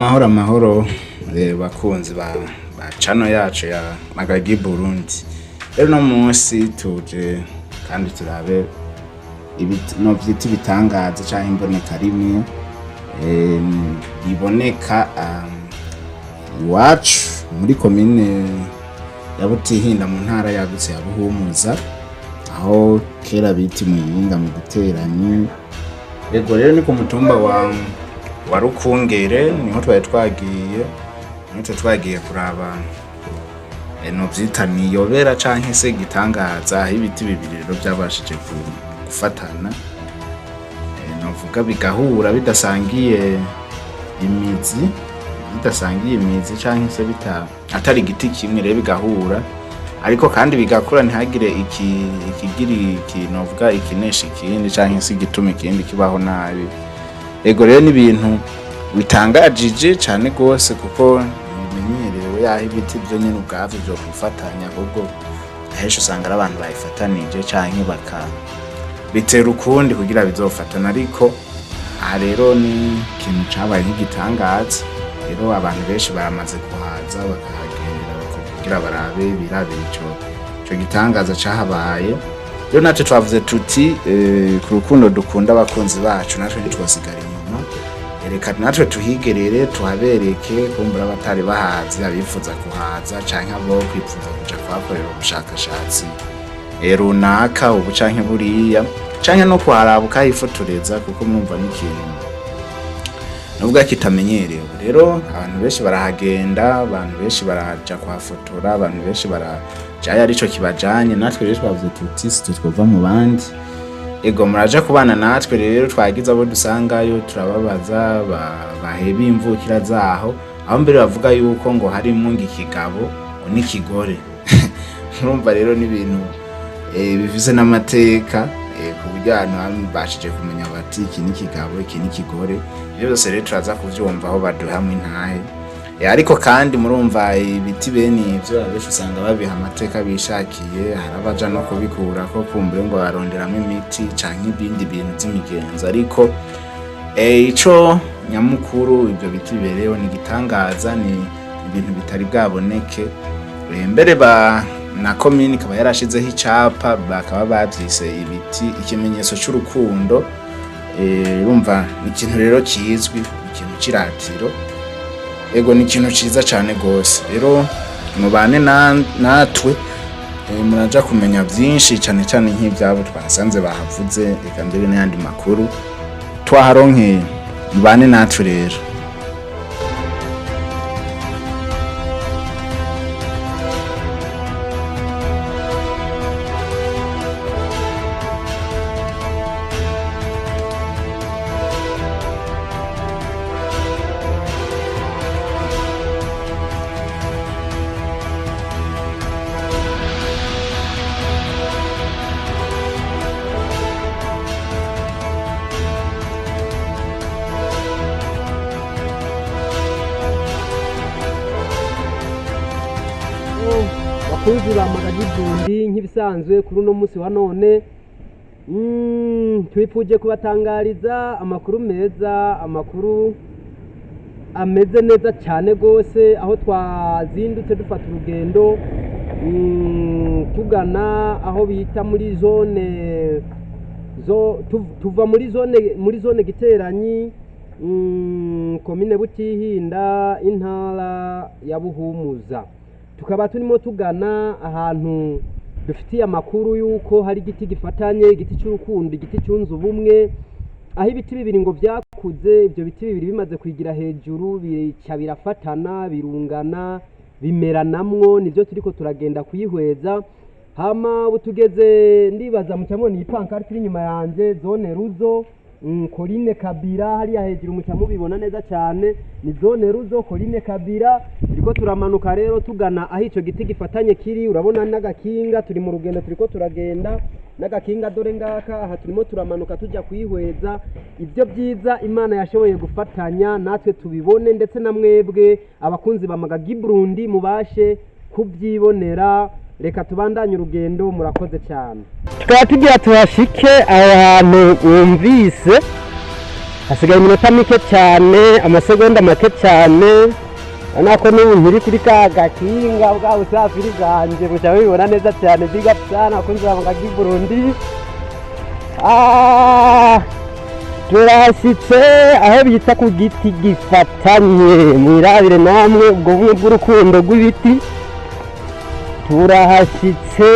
Amahoro amahoro bakunzi ba channel yacu ya Magagi Burundi. Rero no munsi tuje kandi turabe no vyita ibitangaza canke imboneka rimwe biboneka iwacu muri komine ya Butihinda mu ntara yagutse ya Buhumuza, aho kera bita Muyinga mu giteranyi. Ego rero ni ku mutumba wa Rukungere, niho twari twagiye, niho twari twagiye kuraba novyita niyobera canke se gitangaza, aho ibiti bibiri rero byabashije gufatana, novuga bigahura bidasangiye imizi, canke se bita atari igiti kimwe, rero bigahura ariko kandi bigakura ntihagire ikigira novuga ikinesha ikindi canke se igituma ikindi kibaho nabi. Ego rero ni ibintu bitangajije cane gose kuko ntibimenyerewe yaho ibiti vyo nyene ubwavyo vyo kwifatanya, ahubwo ahenshi usanga ari abantu babifatanije canke baka bitera ukundi kugira bizofatane. Ariko aha rero ni ikintu cabaye nk'igitangaza, rero abantu benshi baramaze kuhaza bakahagendera kugira barabe birabire ico gitangaza cahabaye. Rero natwe twavuze tuti ku rukundo dukunda abakunzi bacu natwe ntitwosigara inyuma, reka natwe tuhigerere tuhabereke, kumbura abatari bahazi, abifuza kuhaza canke abo kwifuza kuja kuhakorera ubushakashatsi runaka ubu canke buriya, canke no kuharaba ukahifotoreza, kuko mwumva n'ikintu nubwo kitamenyerewe. Rero abantu benshi barahagenda, abantu benshi baraja kuhafotora, abantu benshi barajayo arico kibajanye. Natwe rero twavuze tuti sitwe twova mu bandi. Ego muraja kubana natwe. Rero twagize abo dusangayo turababaza baheba imvukira zaho, aho mbere bavuga yuko ngo harimwo ngo ikigabo ngo n'ikigore. Murumva rero n'ibintu bifise n'amateka, ku buryo abantu babashije kumenya bati iki ni ikigabo, iki ni ikigore. Ibyo byose rero turaza kuvyumva aho baduhamwe intahe. Ariko kandi murumva ibiti bene ivyo abenshi usanga babiha amateka bishakiye, hari abaja no kubikurako kumbure ngo baronderamwo imiti canke ibindi bintu vy'imigenzo. Ariko ico nyamukuru ivyo biti bibereyeho ni igitangaza, ni ibintu bitari bwaboneke. Mbere na komini ikaba yarashizeho icapa, bakaba bavyise ibiti ikimenyetso c'urukundo. Urumva ni ikintu rero kizwi, ikintu c'iratiro. Ego ni ikintu ciza cane gose. Rero mubane natwe, muraja kumenya vyinshi cane cane nk'ivyabo twasanze bahavuze, eka mbere n'ayandi makuru twaharonkeye. Mubane natwe rero. Bakunzi ba Magagi Burundi, nk'ibisanzwe kuri uno munsi wa none twifuje kubatangariza amakuru meza, amakuru ameze neza cyane gose, aho twazindutse dufata urugendo tugana aho bita muri zone tuva muri zone Giteranyi, komine Butihinda, intara ya Buhumuza. Tukaba turimo tugana ahantu dufitiye amakuru y'uko hari igiti gifatanye, igiti cy'urukundo, igiti cyunze ubumwe, aho ibiti bibiri ngo vyakuze. Ibyo biti bibiri bimaze kwigira hejuru bica birafatana, birungana, bimeranamwo. Nivyo turiko turagenda kuyihweza. Hama butugeze, ndibaza mucamubona iyi pancarte iri inyuma yanje, zone Ruzo, Coline Kabira, hariya hejuru muca mubibona neza cyane, ni zone Ruzo Coline Kabira. Turiko turamanuka rero tugana aho ico giti gifatanye kiri. Urabona n'agakinga, turi mu rugendo, turiko turagenda n'agakinga, dore ngaka. Aha turimo turamanuka tujya kuyihweza ibyo byiza Imana yashoboye gufatanya, natwe tubibone, ndetse na mwebwe abakunzi ba Magagi Burundi mubashe kubyibonera. Reka tubandanye urugendo, murakoze cyane. Tukaba tugira tuhashike aho hantu wumvise. Hasigaye iminota mike cyane, amasegonda make cyane. Urabona ko n'ubu nkiri kuri ka gakinga bwa busafiri bwanjye, muca mubibona neza cyane. Big up sana abakunzi ba Magagi Burundi. Ah, turahashyitse aho bita ku giti gifatanye. Mwirabire namwe ubwo bumwe bw'urukundo rw'ibiti. Turahashyitse.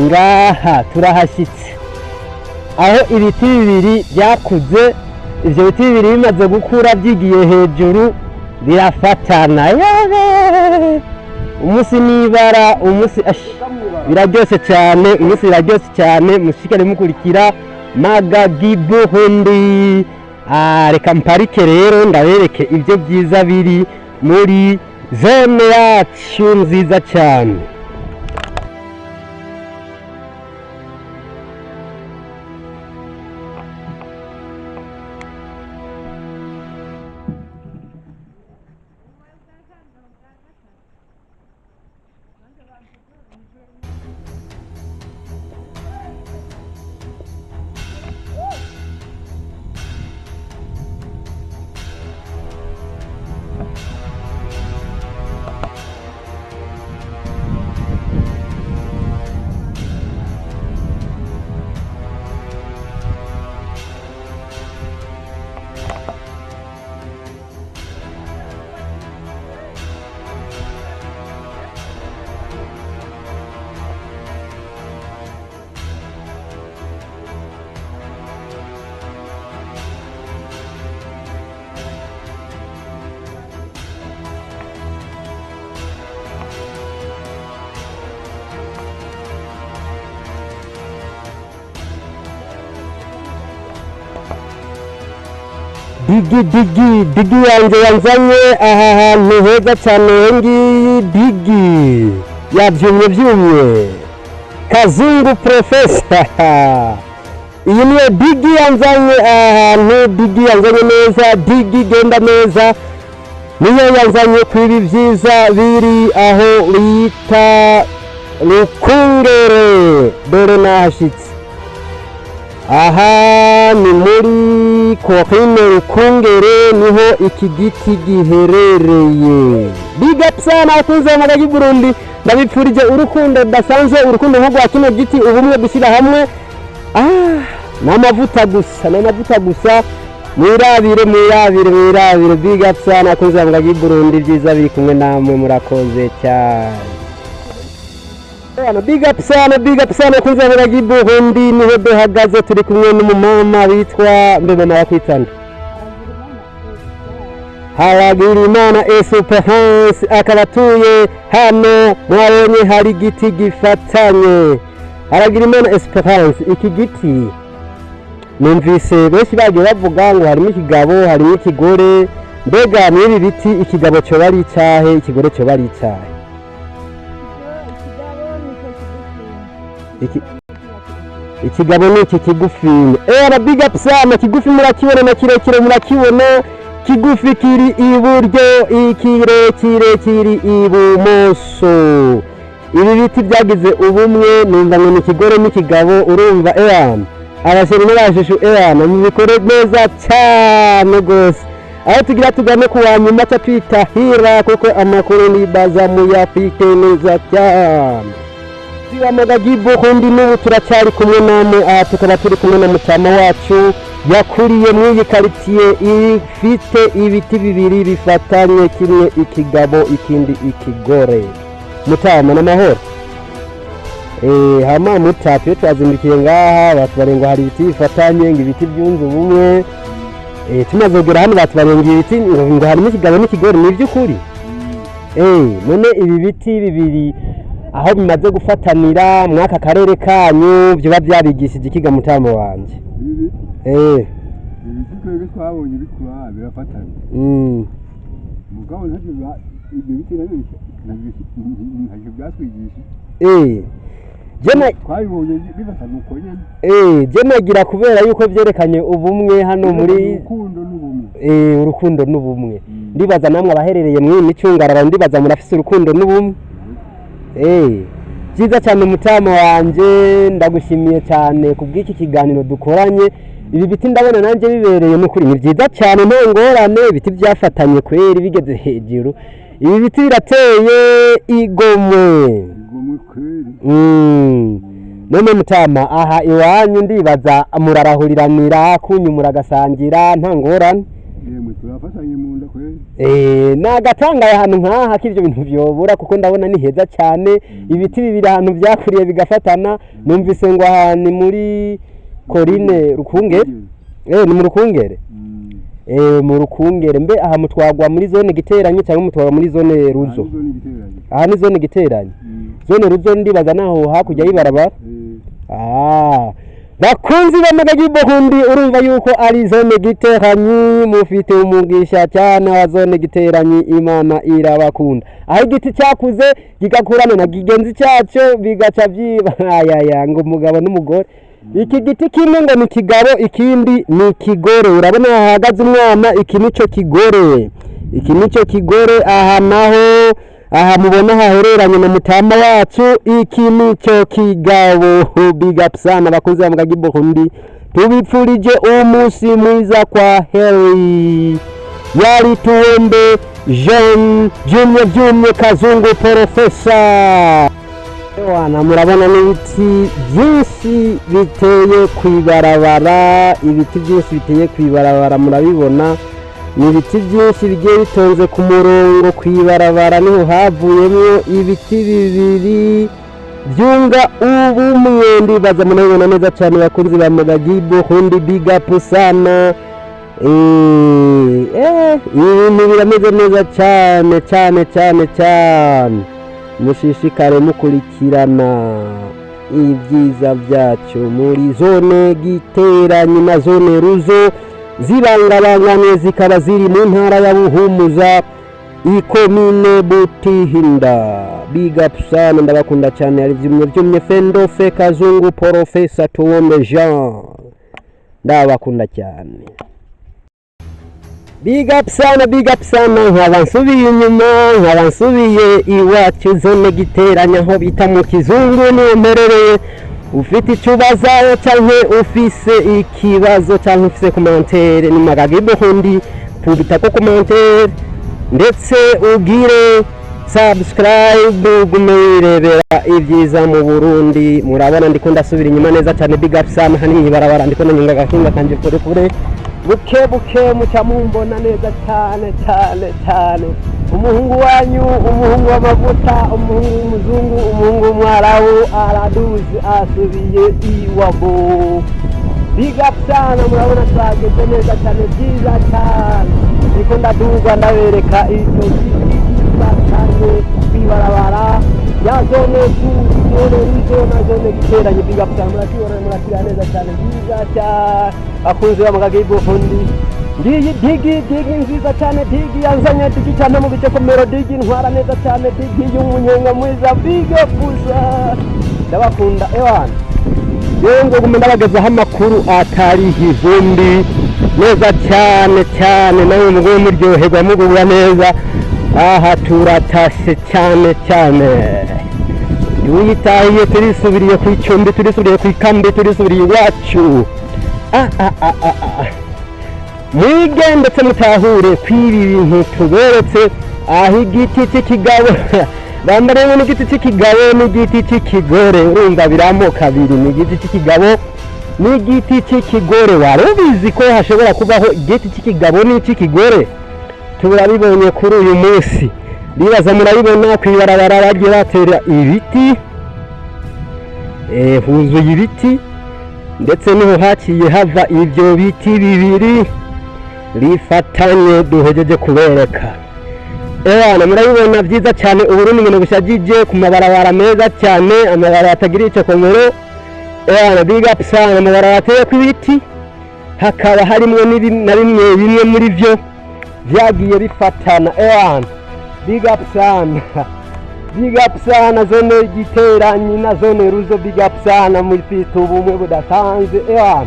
Ngaha turahashyitse aho ibiti bibiri byakuze. Ibyo biti bibiri bimaze gukura byigiye hejuru birafatana. Yeee! Umunsi n'ibara umunsi biraryoshye cyane, umunsi biraryoshye cyane. Mushikare mukurikira Magagi Burundi. Ah, reka mparike rero ndabereke ibyo byiza biri muri zone yacu nziza cyane. Digi digi digi yanjye yanzanye aha hantu heza cyane. Ngiyi digi yabyumye byumye Kazungu Profesa. Iyi niyo digi yanzanye aha hantu, digi yanzanye neza, digi genda neza, niyo yanzanye ku ibi byiza biri aho bita Rukungere. Dore nahashyitse. Aha ni muri komine Rukungere, niho iki giti giherereye. Big up sana abakunzi ba Magagi Burundi, ndabipfurije urukundo rudasanzwe, urukundo nk'urwa kino giti, ubumwe, gushyira hamwe. Ah, ni amavuta gusa, ni amavuta gusa. Mwirabire, mwirabire, mwirabire. Big up sana abakunzi ba Magagi Burundi, ibyiza biri kumwe namwe, murakoze cyane. Big up sana, big up sana abakunzi ba Magagi Burundi. Niho duhagaze turi kumwe n'umumama witwa mbe mama wakwitana Haragirimana Esperance, akaba atuye hano. Mwabonye hari igiti gifatanye. Haragirimana Esperance, iki giti numvise benshi bagiye bavuga ngo harimo ikigabo, harimo ikigore. Mbega mw'ibi biti ikigabo cyoba ari icyahe, ikigore cyoba ari icyahe? Ikigabo ni iki kigufi. Era big up sana. Kigufi murakibona na kirekire murakibona. Kigufi kiri iburyo, ikirekire kiri ibumoso. Ibi biti byagize ubumwe, numva ngo ni ikigore n'ikigabo. Urumva ewana abasore n'abashushu, ewana mubikore neza cyane rwose. Aho tugira tugane ku wa nyuma ca twitahira, kuko amakuru nibaza muyafite neza cyane. Magagi Burundi, n'ubu turacyari kumwe namwe. Aha tukaba turi kumwe na mutama wacu yakuriye muri iyi karitsiye ifite ibiti bibiri bifatanye, kimwe ikigabo ikindi ikigore. Mutama, n'amahoro? Hama mutatu iyo twazindukiye ngaha batubariye ngo hari ibiti bifatanye, ngo ibiti byunze ubumwe. Tumaze kugera hano batubariye ngo ibiti ngo harimo ikigabo n'ikigore. Ni iby'ukuri? None ibi biti bibiri aho bimaze gufatanira mw'aka karere kanyu byoba byabigishije ikiga, mutama wanje? Ibiti twebwe twabonye bikura birafatana. Mugabo ntacyo ibyo biti ntacyo byatwigishije. Jena Twabibonye bifatana uko nyene. Je nagira kubera yuko byerekanye ubumwe hano muri Urukundo n'ubumwe. Urukundo n'ubumwe. Ndibaza namwe abaherereye mw'iyi micungararo, ndibaza murafise urukundo n'ubumwe. Byiza cyane mutama wanje, ndagushimiye cyane kubw'iki kiganiro dukoranye. Ibi biti ndabona nanjye bibereye n'ukuri, ni byiza cyane, nta ngorane. Ibiti byafatanye kweri bigeze hejuru, ibi biti birateye igomwe. Igomwe kweri. None mutama, aha iwanyu ndibaza murarahuriranira kunyu, muragasangira nta ngorane? Yemwe, turafatanye mu nda kweri. Nagatangaye ahantu nk'aha k'ivyo bintu vyobura, kuko ndabona ni heza cyane. Ibiti bibiri ahantu vyakuriye bigafatana. Numvise ngo aha ni muri Korine Rukungere. Ni mu Rukungere. Mu Rukungere. Mbe aha mutwagwa muri zone Giteranyi cyangwa mutwagwa muri zone Ruzo? Aha ni zone Giteranyi. Aha ni zone Giteranyi. Zone Ruzo ndibaza naho hakurya y'ibarabara. Bakunzi b'Amagagi Burundi, urumva yuko ari zone Giteranyi, mufite umugisha cyane wa zone Giteranyi, Imana irabakunda. Aho igiti cyakuze kigakurana na kigenzi cyaco bigaca byiba ayaya ngo umugabo n'umugore. Iki giti kimwe ngo ni kigabo, ikindi ni kigore. Urabona hahagaze umwana, iki nico kigore. Iki nico kigore. Aha naho, aha mubona hahereranye na mutama wacu, iki nico kigabo. Big up sana bakunzi ba Mugagi Burundi, tubipfurije umunsi mwiza. Kwa heri, yari Tuombe Jean Jumye Jumye Kazungu Profesa. Wana murabona n'ibiti byinshi biteye kw'ibarabara, ibiti byinshi biteye kw'ibarabara murabibona, ni ibiti byinshi bigiye bitonze ku murongo kw'ibarabara. Niho havuyemo ibiti bibiri byunga ubumwe, ndibaza murabibona neza cyane bakunzi ba Mugagi Burundi, big up sana. Ibintu birameze neza cyane cyane cyane cyane. Mushishikare mukurikirana ibyiza byacu muri zone Giteranyi na zone Ruzo, zibangabanganye zikaba ziri mu ntara ya Buhumuza, ikomine Butihinda. Big up sana, ndabakunda cyane. Ari byumye byumye Fendofe Kazungu Profesa Tuombe Jean, ndabakunda cyane. Big up sana, big up sana. Nkaba nsubiye inyuma, nkaba nsubiye iwacu zone Giteranya, aho bita mu Kizungu, niho mperereye. Ufite icyo ubaza cyangwa ufise ikibazo cyangwa ufise commentaire, ni Magagi Burundi, kubita ko commentaire, ndetse ugire subscribe, ugume wirebera ibyiza mu Burundi. Murabona ndiko ndasubira inyuma neza cyane. Big up sana. Hani mw'ibarabara ndiko nanyonga agakinga kanje kure kure, buke buke, muca mumbona neza cyane cyane cyane. Umuhungu wanyu, umuhungu w'amavuta, umuhungu w'umuzungu, umuhungu w'umwarabu araduze, asubiye iwabo. Big up sana. Murabona twageze neza cyane, byiza cyane. Ndiko ndaduga ndabereka icyo giti gifatanye kw'ibarabara ya zone zone Ruzo na zone Giteranye. Big up sana. Murakibona, murakira neza cyane, byiza cyane. Bakunzi b'Amagagi Burundi, ngiyi digi, digi nziza cyane, digi yanzanye, digi cyane mu bice komero, digi ntwara neza cyane, digi y'umunyenga mwiza. Big up sana, ndabakunda. Ewana yewe, ngo gume ndabagezaho amakuru atari ivumbi, neza cyane cyane, nawe mugume muryoherwa, mugubwa neza. Aha turatashe cyane cyane, tuyitahiye, turisubiriye ku icumbi, turisubiriye ku ikambi, turisubiriye iwacu. Ah, ah, ah, ah, ah. Mwige ndetse mutahure kw'ibi bintu tuberetse, aho igiti cy'ikigabo bambaremo n'igiti cy'ikigabo n'igiti cy'ikigore. Urumva biramo kabiri, ni igiti cy'ikigabo n'igiti cy'ikigore. Wari ubizi ko hashobora kubaho igiti cy'ikigabo n'icy'ikigore? Turabibonye kuri uyu munsi. Ndibaza murabibona ku ibarabara bagiye batera ibiti, huzuye ibiti, ndetse niho haciye hava ibyo biti bibiri bifatanye duhejeje kubereka. Ewana murabibona byiza cyane, Uburundi ngeno bushagije ku mabarabara meza cyane, amabarabara atagira icokomero. Ewana, big up sana. Amabarabara ateye ku ibiti, hakaba harimwo na bimwe bimwe muri byo vyagiye bifatana. Ewana, big up sana, big up sana. Zone Giteranyi na zone Ruzo, big up sana, mufite ubumwe budasanzwe. Ewana,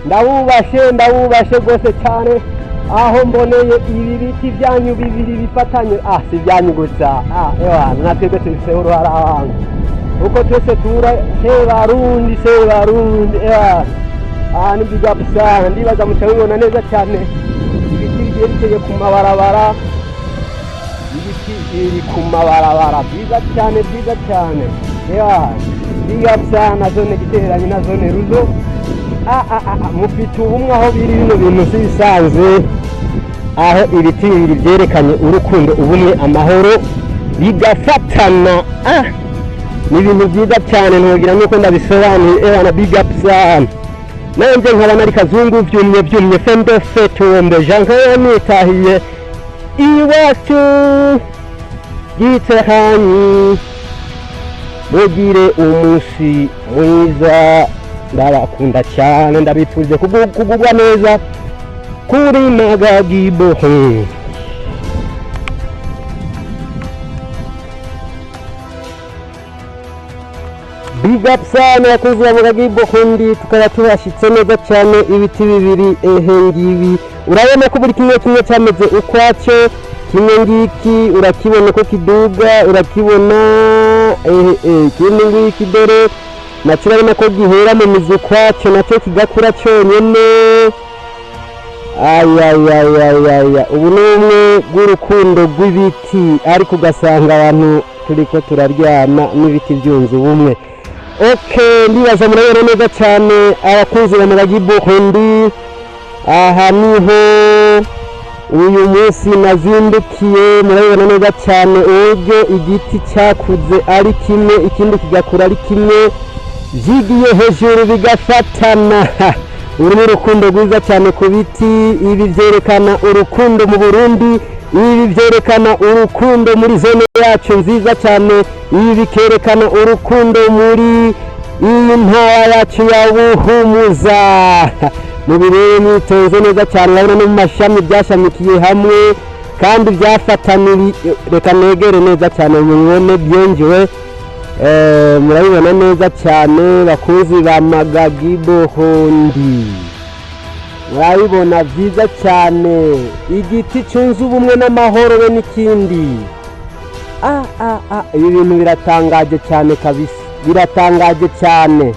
ndabubashe, ndabubashe rwose cyane. Aho mboneye ibi biti byanyu bibiri bifatanye, ah, si byanyu gusa, ah, ewana, natwebwe tubifiseho uruhara. Abantu Uko twese tura Sebarundi, Sebarundi. Aha ni big up sana, ndibaza muca mubibona neza cyane. Ibiti bigiye biteye ku mabarabara, ibiti biri ku mabarabara, byiza cyane, byiza cyane. Big up sana zone Giteranyi na zone Ruzo. Ah, ah, ah, ah, mufite ubumwe aho biri. Bino bintu si bisanzwe, aho ibiti bibiri byerekanye urukundo, ubumwe, amahoro, bigafatana. Ah, ni ibintu byiza cyane, ntugira nuko ndabisobanuye. Ewana, big up sana. Nanjye nkaba nari Kazungu byumye byumye fendo fetuwombeja, nkaba nitahiye iwacu Giteranyi. Mugire umunsi mwiza, ndabakunda cyane, ndabifuje kugubwa neza kuri Magagibohe. Big up sana abakozi ba Magagibohundi. Tukaba tubashyitse neza cyane. Ibiti bibiri ehe ngibi, urabona ko buri kimwe kimwe cyameze ukwacyo. Kimwe ngiki, urakibona ko kiduga, urakibona ehe. Ikindi ngiki dore nacyo, urabona ko gihera mu mizi ukwacyo, nacyo kigakura cyonyine. Ayayayayaya, ubu ni ubumwe bw'urukundo rw'ibiti, ariko ugasanga abantu turiko turaryama n'ibiti byunze ubumwe. Okay, ndibaza murabona neza cyane, abakunzi ba Magagibohundi. Aha niho uyu munsi nazindukiye. Murabibona neza cyane uburyo igiti cyakuze ari kimwe, ikindi kigakura ari kimwe, byigiye hejuru bigafatana. Uru ni urukundo rwiza cyane ku biti. Ibi byerekana urukundo mu Burundi, ibi byerekana urukundo muri zone yacu nziza cyane, ibi bikerekana urukundo muri iyi ntara yacu ya Buhumuza. Mubirebe mwitonze neza cyane, urabona no mu mashami byashamikiye hamwe kandi byafataniri. Reka negere neza cyane mubibone byongewe. Murabibona neza cyane, bakunzi ba Magagibohondi, murabibona byiza cyane, igiti cyunze ubumwe n'amahoro be n'ikindi. Ah, ah, ah, ibi bintu biratangaje cyane kabisa, biratangaje cyane.